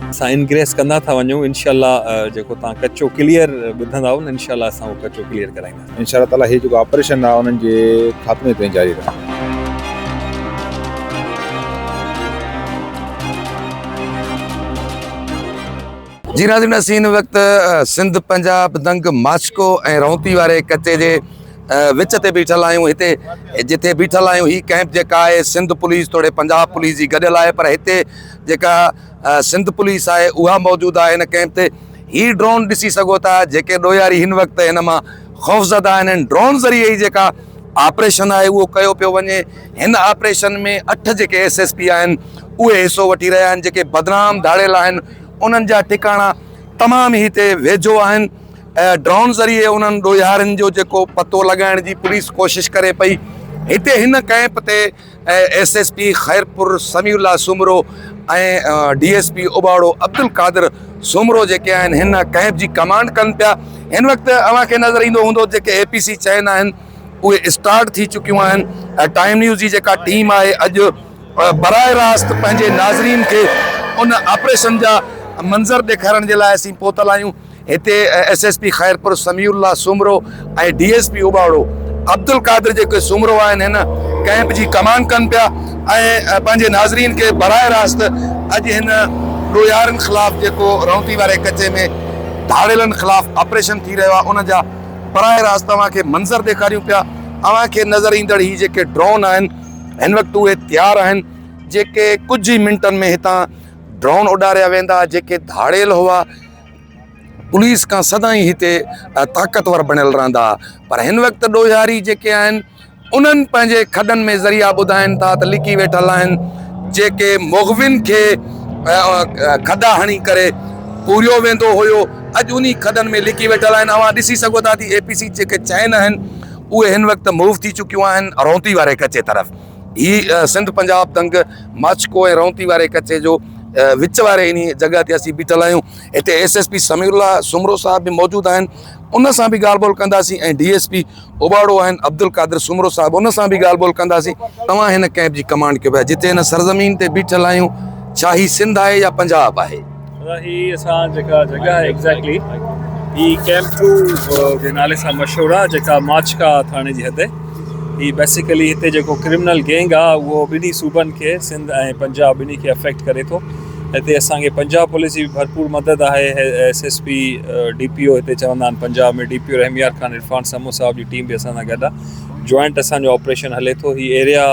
اسان انگريس ڪندا ٿا وڃون انشاء الله جيڪو توهان ڪچو ڪليئر ٻڌندائو نه انشاء الله اسان اهو ڪچو ڪليئر ڪرائينداسين. انشاء الله تعالي هي جيڪو آپريشن آهي انهن جي خاتمي تائين جاري رهندو. جي ناظرين اسين هن وقت سنڌ پنجاب دنگ ماڇڪو ۽ رونتي واري ڪچي جي وچ تي بيٺل آهيون هتي جتي بيٺل آهيون هي ڪئمپ جيڪا آهي سنڌ پوليس توڙي پنجاب پوليس جي گڏيل آهي پر هتي جيڪا سنڌ پوليس آهي اها موجود آهي هن ڪئمپ تي هي ڊرون ڏسي سگهو ٿا جيڪي ڏوهاري هن وقت هن مان خوفزده آهن هن ڊرون ذريعي ئي جيڪا آپريشن آهي اهو ڪيو پيو وڃي هن آپريشن ۾ اٺ جيڪي ايس ايس پي آهن اهي حصو وٺي رهيا آهن جيڪي بدنام ڌاڙيل آهن انهن جا ٺڪاڻا تمام ئي هتي ويجهو آهن ڊرون ذريعي انهن ڏوهارين جو جيڪو پتو لڳائڻ جي پوليس ڪوشش ڪري پئي هتي هن ڪئمپ تي S S P Khairpur Sami Ullah Soomro ۽ D S P Ubauro Abdul Qadir Soomro جيڪي آهن هن ڪئمپ جي ڪمانڊ ڪن پيا هن وقت اوهان کي نظر ايندو هوندو جيڪي اي پي سي چين آهن اهي اسٽارٽ ٿي چڪيون آهن ۽ ٽائيم نيوز جي جيڪا ٽيم آهي اڄ براهه راست پنهنجي ناظرين کي ان آپريشن جا منظر ڏيکارڻ جي لاء اسين پهتل آهيون هتي S S P Khairpur Sami Ullah Soomro ۽ D S P Ubauro Abdul Qadir جيڪي سومرو آهن هن ڪئمپ جي ڪمان ڪن پيا ۽ پنهنجي ناظرين کي براهه راست اڄ هن ڏوهارين خلاف جيڪو رونتي واري ڪچي ۾ ڌاڙيلن خلاف آپريشن ٿي رهيو آهي ان جا براهه راست اوهان کي منظر ڏيکاريون پيا اوهان کي نظر ايندڙ هي جيڪي ڊرون آهن هن وقت اهي تيار آهن جيڪي ڪجهه ئي منٽن ۾ هتان ڊرون اڏاريا ويندا جيڪي ڌاڙيل هئا پوليس کان سدائين هتي طاقتور بڻيل رهندا پر هن وقت ڏوهاري جيڪي آهن انهن پنهنجي کڏن ۾ ذريعا ٻڌائن ٿا ته لڪي ويٺل آهن جيڪي مغوين کي کڏا هڻي ڪري پوريو ويندو هيو اڄ انهي کڏن ۾ لڪي ويٺل آهن اوهان ڏسي سگهو ٿا ته اي پي سي جيڪي چين آهن اهي هن وقت موو ٿي چڪيون آهن رونتي واري ڪچي طرف هي سنڌ پنجاب دنگ ماڇڪو ۽ رونتي واري ڪچي جو وچ واري انهي جڳهه تي اسين بيٺل آهيون هتي S S P Sami Ullah Soomro صاحب به موجود آهن ان سان به ڳالهه ٻولهه ڪنداسين ۽ ڊي ايس پي اوٻاڙو آهن عبدالقادر سومرو صاحب ان سان به ڳالهه ٻولهه ڪنداسين توهان هن ڪئمپ جي ڪمانڊ ڪيو پيا جتي هن سرزمين تي بيٺل آهيون ڇا هي سنڌ آهي يا پنجاب آهي دادا هي اسان جيڪا جڳهه آهي ايگزيڪٽلي هي ڪيمپ ٽو جي نالي سان مشهور آهي جيڪا ماڇڪا ٿاڻي جي حد هي بيسيڪلي هتي جيڪو ڪرمنل گينگ آهي اهو ٻنهي صوبن کي سنڌ ۽ پنجاب ٻنهي کي افيڪٽ ڪري ٿو هتي اسان کي پنجاب پوليس جي به ڀرپور مدد آهي S S P D P O هتي چوندا آهن Punjab ۾ D P O Rahim Yar Khan Irfan Samoon صاحب جي ٽيم به اسان سان گڏ آهي جوائنٽ اسان جو آپريشن هلي ٿو هي ايريا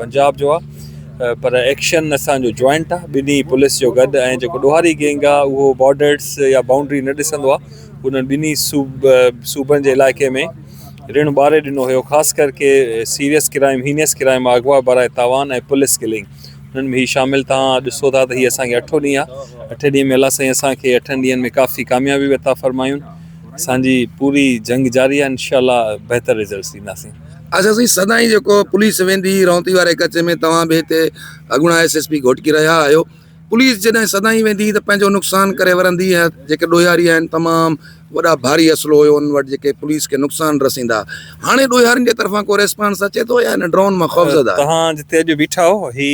پنجاب جو آهي پر ايڪشن اسان جو جوائنٽ آ ٻنهي پوليس جو گڏ ۽ جيڪو ڏوهاري گينگ آ اهو بارڊرس يا بائونڊري نه ڏسندو آ انهن ٻنهي صوبن جي علائقي ۾ رڻ ٻاري ڏنو هيو خاص ڪر ڪي سيريس ڪرائم هينيس ڪرائم اغوا براء تاوان ۽ پوليس ڪلنگ انهن ۾ هي شامل تهان ڏسو ٿا ته هي اسان کي اٺون ڏينهن آ اٺين ڏينهن ۾ الله سائين اسان کي اٺن ڏينهن ۾ ڪافي ڪاميابي به عطا فرمايون اسان جي پوري جنگ جاري آ انشاء الله بهتر رزلٽس ڏينداسين. اچا سائين سدائين جيڪو پوليس ويندي هئي رونتي واري ڪچي ۾ توهان به هتي اڳوڻا ايس ايس پي گهوٽڪي رهيا آهيو پوليس جڏهن سدائين ويندي هئي ته پنهنجو نقصان ڪري ورندي هئي جيڪي ڏوهاري آهن تمام وڏا ڀاري اسلحو هيو انهن وٽ جيڪي پوليس کي نقصان رسيندا هاڻي ڏوهارين جي طرفان ڪو ريسپانس اچي ٿو يا هن ڊرون مان خوفزده آهن. توهان جتي اڄ بيٺا آهيو هي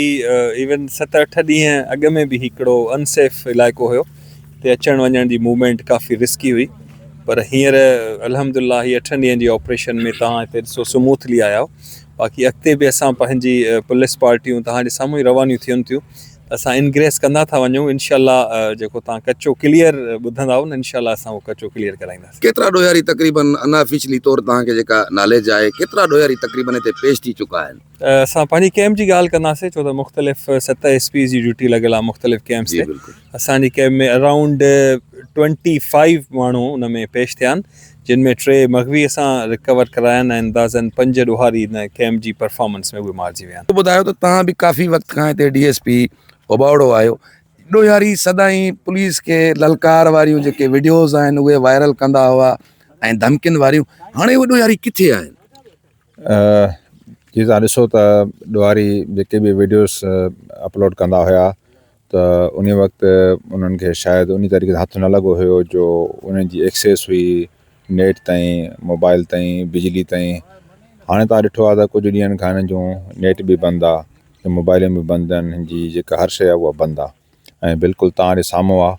ايون ست اٺ ڏينهن اڳ ۾ به هڪڙو ان سيف علائقو هيو هتي اچڻ وڃڻ جي موومينٽ ڪافي رسڪي هئي پر هينئر الحمد لله هي اٺن ڏينهن جي آپريشن ۾ توهان هتي ڏسو سموٿلي آيا آهيو باقي اڳتي به اسان پنهنجي پوليس پارٽيون توهان جي سامهون ئي روانيون ٿين ٿيون اسان انگريس ڪندا ٿا وڃون انشاء الله جيڪو توهان ڪچو ڪليئر ٻڌندا نه انشاء الله اسان اهو ڪچو ڪليئر ڪرائينداسين. ڪيترا ڏوهاري تقريبن ان آفيشلي طور توهان کي جيڪا ناليج آهي ڪيترا ڏوهاري تقريبن هتي پيش ٿي چڪا آهن؟ اسان پنهنجي ڪيمپ جي ڳالهه ڪنداسين ڇو ته مختلف ست ايس پيز جي ڊيوٽي لڳل آهي مختلف ڪيمپس تي اسان جي ڪيمپ ۾ اراونڊ ٽوئنٽي فائيو ماڻهو ان ۾ پيش ٿيا آهن جن ۾ ٽي مغوي اسان رڪور ڪرايا آهن ۽ اندازن پنج ڏوهاري ان ڪيمپ جي پرفارمنس ۾ اهي مارجي ويا آهن. ٻڌايو ته توهان به ڪافي وقت کان هتي ڊي ايس پي اوٻاوڙو آهيو ڏوهاري سدائين پوليس کي للڪار واريون جيڪي وڊيوز آهن اهي وائرل ڪندا هئا ۽ ڌمڪين واريون هاڻي اهي ڏوهاري ڪٿي آهن؟ جي توهان ڏسو ته ڏوهاري جيڪي به وڊيوز اپلوڊ ڪندا هيا ته انهي وقت انهن کي شايد انهي طريقي سان هٿ نه لڳو هيو جو انهن جي ايڪسيس هئي نيٽ تائين موبائل تائين بجلي تائين هاڻي توهان ڏٺو آهي ته ڪجهه ڏينهن کان هنن جون نيٽ به بند آهي موبائلون به بند آهن هن جي جيڪا هر شي آهي اها بند آهي. ۽ بلڪل توهان جي سامهون آ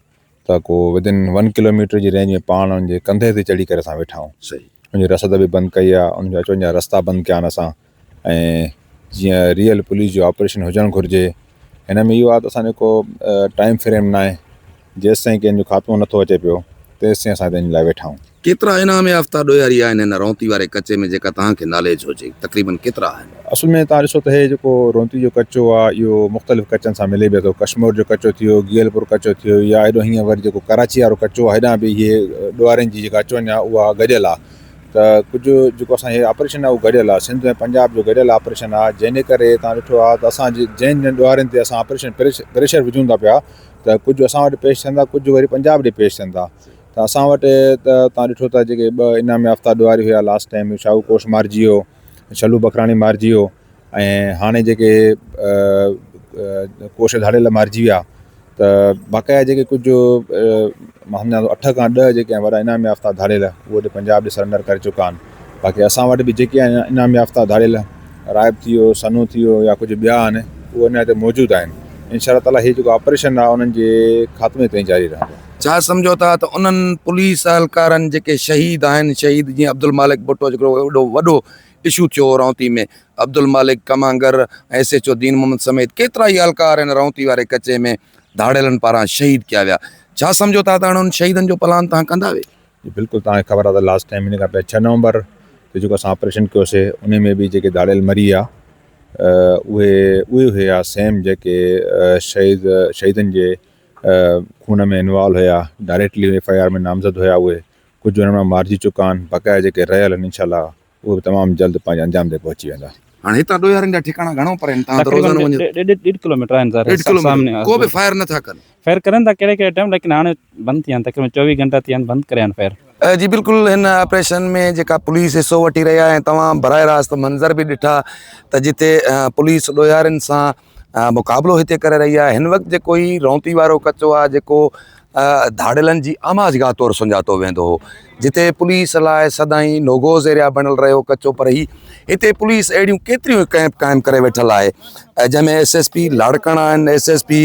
ته ڪو ودن ون ڪلوميٽر جي رينج ۾ پاڻ ان جي ڪنڌي تي چڙهي ڪري اسان ويٺا آهيون. صحيح. ان جي رسد به بند ڪئي آ ان جا اچ وڃ جا رستا بند ڪيا آهن اسان ۽ جيئن ريئل پوليس جو آپريشن هجڻ گهرجي هن ۾ اهو آ ته اسان جو ڪو ٽائيم فريم ناهي جيستائين ڪنهن جو خاتمو نٿو اچي پيو تيستائين اسان هتي ان لاء ويٺا آهيون. ڪيترا انعام يافته ڏوهاري آهن هن رونتي واري ڪچي ۾ جيڪا توهان کي ناليج هجي تقريبن ڪيترا آهن؟ اصل ۾ توهان ڏسو ته هي جيڪو رونتي جو ڪچو آهي اهو مختلف ڪچن سان ملي به ٿو ڪشمور جو ڪچو ٿي ويو گيلپور ڪچو ٿي ويو يا هيڏو هيئن وري جيڪو ڪراچي وارو ڪچو آهي هيڏانهن به اهي ڏوهارين جي جيڪا اچ وڃ آهي اها گڏيل آهي ته ڪجهه جيڪو اسان هي آپريشن آهي اهو گڏيل آهي سنڌ ۽ پنجاب جو گڏيل آپريشن آهي جنهن جي ڪري توهان ڏٺو آهي ته اسان جنهن جنهن ڏوهارين تي اسان آپريشن پريشر وجهون ٿا پيا ته ڪجهه اسان وٽ پيش ٿين ٿا ڪجهه وري پنجاب ڏي پيش ٿين ٿا ته اسان وٽ ته تان ڏٺو ته جيڪي ٻه انعام يافته ڏوهاري هيا لاسٽ ٽائيم شاهو ڪوش مارجي ويو شلو بکراڻي مارجي ويو ۽ هاڻي جيڪي ڪوش ڌاڙيل مارجي ويا ته باقاعده جيڪي ڪجهه مان سمجهان ٿو اٺ کان ڏهه جيڪي وڏا انعام يافته ڌاڙيل اهي پنجاب ڏي سرنڊر ڪري چڪا آهن باقي اسان وٽ به جيڪي آهن انعام يافته ڌاڙيل رائب ٿي ويو سنو ٿي ويو يا ڪجهه ٻيا آهن اهي اڃا هتي موجود آهن انشاء الله تعالي هي جيڪو آپريشن آهي انهن جي خاتمي تائين جاري رهندو. ڇا سمجهو ٿا ته انهن پوليس اهلڪارن جيڪي شهيد آهن شهيد جيئن عبدالمالڪ ڀٽو جيڪو ايڏو وڏو اشو ٿيو هو Ronti ۾ Abdul Malik Kamangar ۽ S H O دين محمد سميت ڪيترائي اهلڪار هن رونتي واري ڪچي ۾ ڌاڙيلن پاران شهيد ڪيا ويا ڇا سمجهو ٿا ته هاڻي انهن شهيدن جو پلان توهان ڪندا وي؟ جي بلڪل توهان کي خبر آهي ته لاسٽ ٽائيم ان کان پهرين ڇهه نومبر تي جيڪو اسان آپريشن ڪيوسي ان ۾ به جيڪي ڌاڙيل مري ويا اهي اهي هيا سيم جيڪي شهيد شهيدن جي خون ۾ انوالو هيا ڊائريڪٽلي ايف I R ۾ نامزد هيا اهي ڪجهه انهن مان مارجي چڪا آهن بقايا جيڪي رهيل آهن انشاء الله اهي به تمام جلد پنهنجي انجام تي پهچي ويندا. هاڻي هتان ڏوهارين جا ٺڪاڻا گهڻو پري آهن تان ته روزانو وڃو. تقريبن ڏيڍ ڪلوميٽر آهن سر. ڏيڍ ڪلوميٽر ڪو به فائر نه ٿا ڪن. فائر ڪرن ٿا ڪهڙي ڪهڙي ٽائيم ليڪن هاڻي بند ٿي ويا آهن تقريبن 24 گهنٽا ٿي ويا آهن بند ڪري آهن فائر. جي بلڪل هن آپريشن ۾ جيڪا پوليس حصو وٺي رهي آهي ۽ توهان براهه راست منظر به ڏٺا ته جتي پوليس ڏوهارين سان مقابلو هتي ڪري رهي آهي هن وقت جيڪو هي رونتي وارو ڪچو آهي جيڪو ڌاڙيلن جي آماجگاهه طور سڃاتو ويندو هو جتي پوليس لاء سدائين نوگوز ايريا بڻيل رهيو ڪچو پر هي هتي پوليس اهڙيون ڪيتريون ڪئمپ قائم ڪري ويٺل آهي جنهن ۾ ايس ايس پي لاڙڪاڻا آهن S S P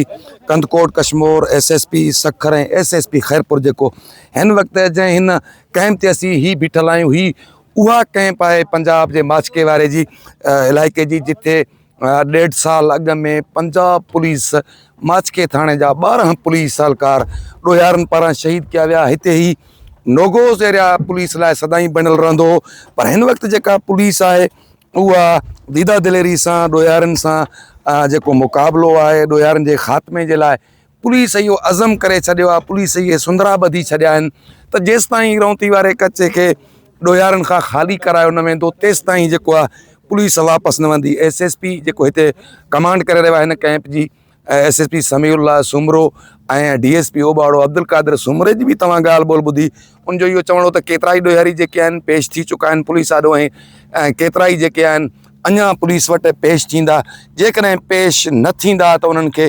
Kandhkot Kashmore S S P Sukkur ۽ S S P Khairpur جيڪو هن وقت جنهن هن ڪئمپ تي اسين هي بيٺل آهيون هي اها ڪئمپ آهي پنجاب جي ماڇڪي واري جي علائقي جي جتي ڏيڍ سال اڳ ۾ پنجاب پوليس ماڇڪي ٿاڻي جا 12 پوليس اهلڪار ڏوهارين پاران شهيد ڪيا ويا هتي هي نوگوز ايريا پوليس لاء سدائين بڻيل رهندو هو پر هن وقت جيڪا پوليس آهي اها ديده دليري سان ڏوهارين سان جيڪو مقابلو آهي ڏوهارين جي خاتمي جي لاء پوليس اهو عزم ڪري ڇڏيو آهي پوليس اهي سندرا ٻڌي ڇڏيا آهن ته جيستائين رونتي واري ڪچي کي ڏوهارين کان خالي ڪرايو نه ويندو تيستائين جيڪو آهي پوليس واپس نه ويندي ايس ايس پي جيڪو هتي ڪمانڊ ڪري رهيو آهي هن ڪئمپ جي S S P Samiullah Soomro ۽ D S P Ubauro Abdulqadir سومري جي به توهان ڳالهه ٻولهه ٻڌي ان جو اهو چوڻ هو ته ڪيترائي ڏوهاري جيڪي آهن پيش ٿي چڪا آهن پوليس آڏو ۽ ڪيترائي جيڪي آهن اڃا پوليس وٽ پيش ٿيندا جيڪڏهن پيش نه ٿيندا ته انهن کي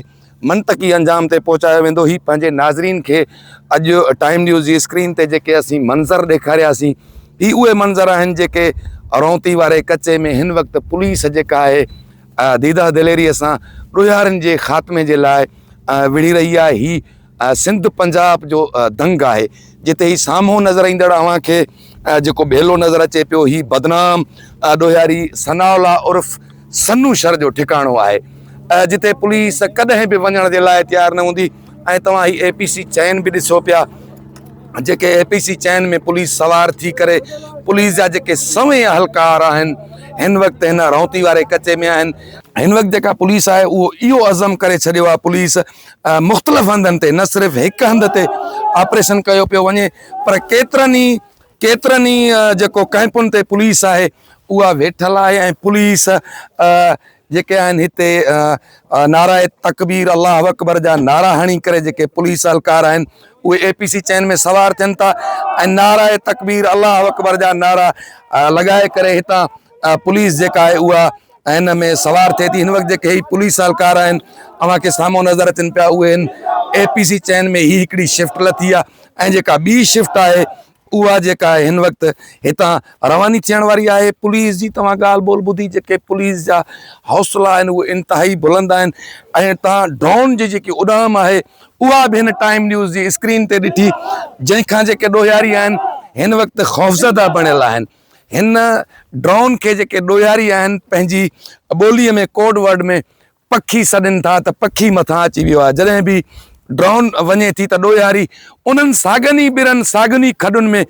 منطقي انجام تي پهچايو ويندو هي پنهنجي ناظرين کي اڄ ٽائيم نيوز جي اسڪرين تي جيڪي اسين منظر ڏيکارياسين هي اهي منظر آهن جيڪي رونتي واري ڪچي ۾ هن وقت پوليس جيڪا آهي ديده دليري سان ڏوهارين جي خاتمي جي لاء وڙهي رهي آهي هي سنڌ پنجاب جو دنگ آهي جتي هي سامهون نظر ايندڙ اوهان کي جيڪو ٻيلو نظر اچي پيو هي بدنام ڏوهاري ثناء الله عرف سنو شھر جو ٺڪاڻو آهي جتي پوليس ڪڏهن به وڃڻ جي لاء تيار نه هوندي ۽ توهان هي اي پي سي چين به ڏسو پيا جيڪي اي پي سي چين ۾ پوليس سوار ٿي ڪري پوليس جا جيڪي سوين اهلڪار آهن هن وقت هن رونتي واري ڪچي ۾ آهن هن وقت جيڪا پوليس آهي اهو اهو عزم ڪري ڇڏيو آهي پوليس مختلف هنڌن تي نه صرف هڪ هنڌ تي آپريشن ڪيو پيو وڃي پر ڪيترن ئي ڪيترن ئي جيڪو ڪئمپن تي پوليس آهي اها ويٺل آهي ۽ پوليس جيڪي آهن هتي نعرا تڪبير الله اڪبر جا نعرا هڻي ڪري جيڪي پوليس اهلڪار آهن اهي اي پي سي چين ۾ سوار ٿين ٿا ۽ نعرا تڪبير الله اڪبر جا نعرا لڳائي ڪري هتان پوليس جيڪا آهي اها هن ۾ سوار ٿئي ٿي هن وقت جيڪي هي پوليس اهلڪار آهن اوهان کي سامهون نظر اچن پيا اهي هن اي پي سي چين ۾ هي هڪڙي شفٽ لٿي آهي ۽ جيڪا ٻي شفٽ آهي اها جيڪا آهي هن وقت هتان رواني ٿيڻ واري آهي. پوليس جي توهان ڳالهه ٻولهه ٻڌي جيڪي پوليس جا حوصلا آهن اهي انتهائي بلند آهن ۽ توهان ڊرون جي جيڪي اڏام آهي اها به هن ٽائيم نيوز جي اسڪرين تي ڏٺي جنهن کان جيڪي ڏوهياري آهن هن وقت خوفزده بڻيل آهن. هن ڊرون کي جيڪي ڏوهياري آهن پنهنجي ٻوليء ۾ ڪوڊ ورڊ ۾ پکي سڏين ٿا ته پکي مٿان اچي ويو آهي جڏهن به ڊرون وڃي ٿي ته ڏوهياري انهن ساڳن ئي ٻرن ساڳن ئي کڏن ۾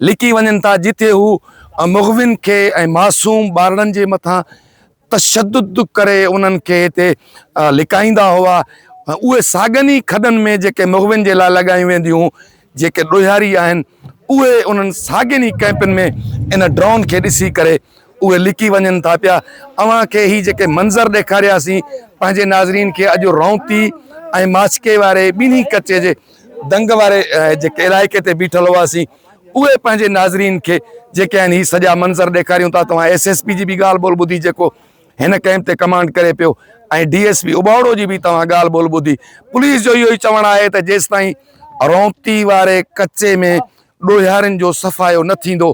لڪي وڃن ٿا جتي هو مغوين کي ۽ معصوم ٻارڙن جي مٿان تشدد ڪري انهن کي هتي لڪائيندا هئا اهي ساڳن ئي کڏن ۾ جيڪي مغوين جي لاء لڳايون وينديون جيڪي ڏوهياري آهن اهي انهن ساڳين ئي ڪئمپن ۾ ان ڊرون کي ڏسي ڪري اهي لڪي وڃن ٿا پيا اوهان کي هي جيڪي منظر ڏيکارياسين پنهنجي ناظرين کي اڄ رونتي ۽ ماڇڪي واري ٻنهي ڪچي جي دنگ واري جيڪي علائقي تي بيٺل هئاسين اهي پنهنجي ناظرين کي جيڪي آهن هي سڄا منظر ڏيکاريون ٿا توهان ايس ايس پي جي به ڳالهه ٻولهه ٻڌي جيڪو هن ڪئمپ تي ڪمانڊ ڪري پيو ۽ ڊي ايس پي اٻاوڙو جي به توهان ڳالهه ٻولهه ٻڌي پوليس جو اهو ئي چوڻ آهي ته جيستائين رونتي واري ڪچي ۾ ڏوهيارين جو صفايو نه ٿيندو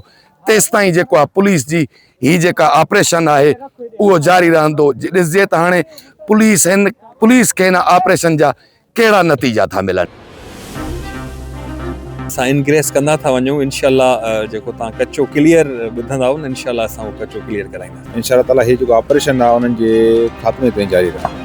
تيستائين جيڪو آهي پوليس جي هي جيڪا آپريشن آهي اهو جاري رهندو ڏسجي ته هاڻي پوليس هن پوليس کي هن آپريشن جا ڪهڙا نتيجا ٿا ملن. اسان انگريس ڪندا ٿا وڃون انشاء الله جيڪو توهان ڪچو ڪليئر ٻڌندائو نه انشاء الله اسان اهو ڪچو ڪليئر ڪرائينداسين. انشاء الله تعالي هي جيڪو آپريشن آهي انهن جي خاتمي تائين جاري رهندو.